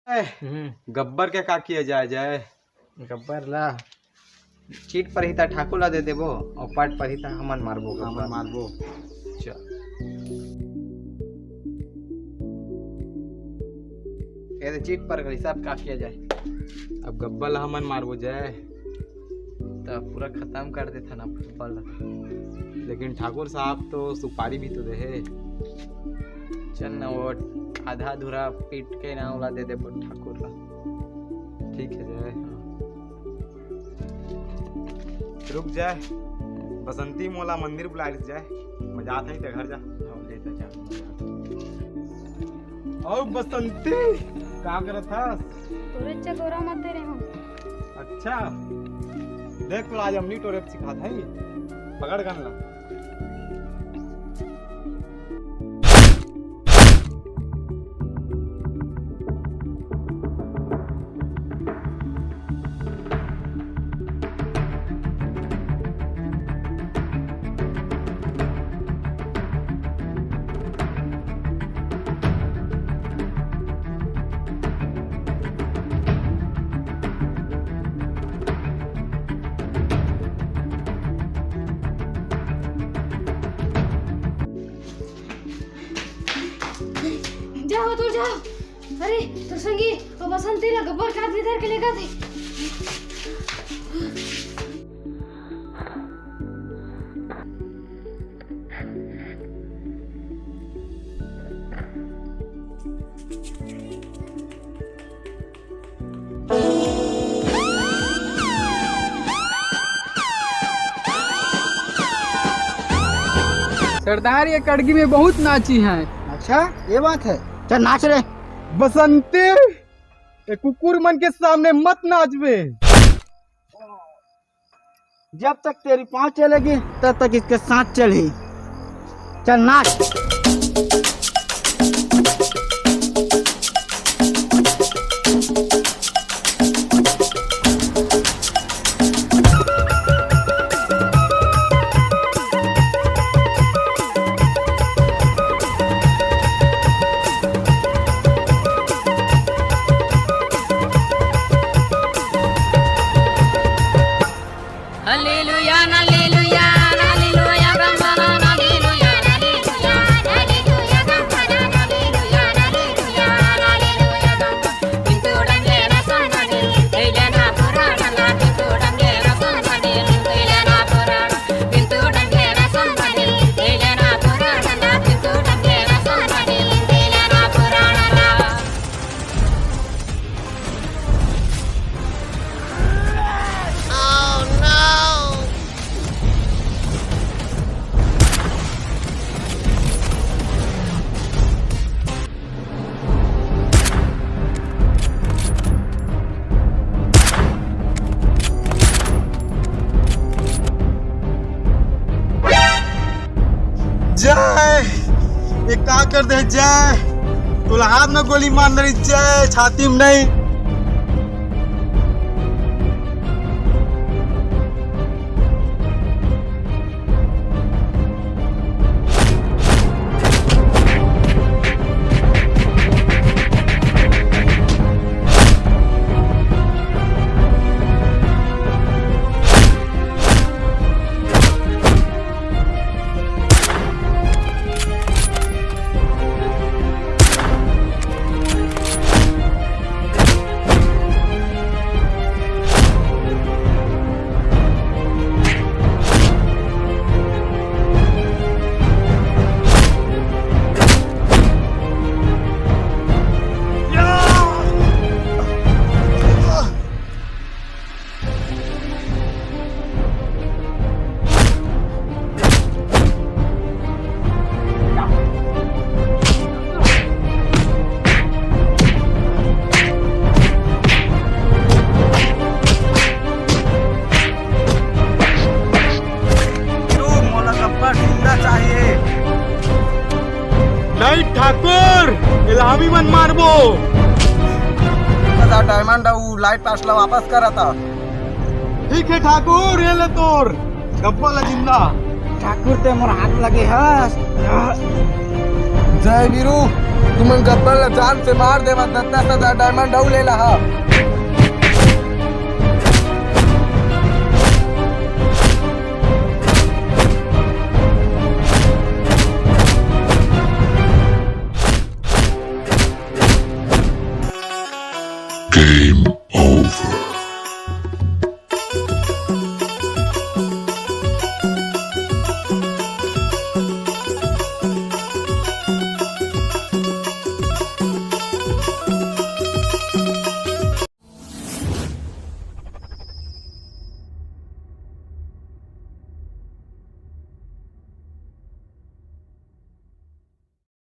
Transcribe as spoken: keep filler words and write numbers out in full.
ए, हम्म। गब्बर के का किया जाए जाए? गब्बर ला चीट परही त ठाकुर ला दे देबो, अउ पट परही त हमन मारबो, हमन गब्बर। मारबो। चल। ये तो चीट पर गई, सब का किया जाए? अब गब्बर ला हमन मारबो जाए, त पूरा खत्म कर देथन ना फुटबॉल ला। लेकिन ठाकुर साहब तो सुपारी भी तो दे हे। चल ना, वो आधा अधूरा पीट के ना ओला दे देबो ठाकुर ला। ठीक है जाए। रुक जाए, बसंती मोला मंदिर बुलाए रहिस जाए, मैं जात हई ते घर जा। हाँ, ले जा, जा। ओ बसंती, का करत हस? तोरे चकोरा मत दे रहे हूँ। अच्छा, देख तो आज हमनी टोरे सिखात हई, पकड़ गन ला। जाओ, तू जाओ। अरे, तो संगी, वो बसंती ला गब्बर के हाथ में धर के लेगा थे। सरदार, ये कड़गी में बहुत नाची हैं। अच्छा, ये बात है, चल नाच रे। बसंती, ये कुकुर मन के सामने मत नाचबे। जब तक तेरी पाँव चलेगी, तब तक इसके साथ चलही। चल नाच। जय, ये का कर दे जय? तोला हाथ में गोली मार रही जय, छाती में नहीं। तू मोला गब्बर जिंदा चाहिए। नहीं ठाकुर, इलामी मन मारबो। बता डायमंड अउ लाइट पास ला वापस करता। ठीक है ठाकुर, ये ले तोर गब्बर ला जिंदा। ठाकुर ते मोर हाथ लगे हस। जय वीरू, तुमन गब्बर ला जान से मार देवा, दस दस हजार डायमंड अउ ले लहा।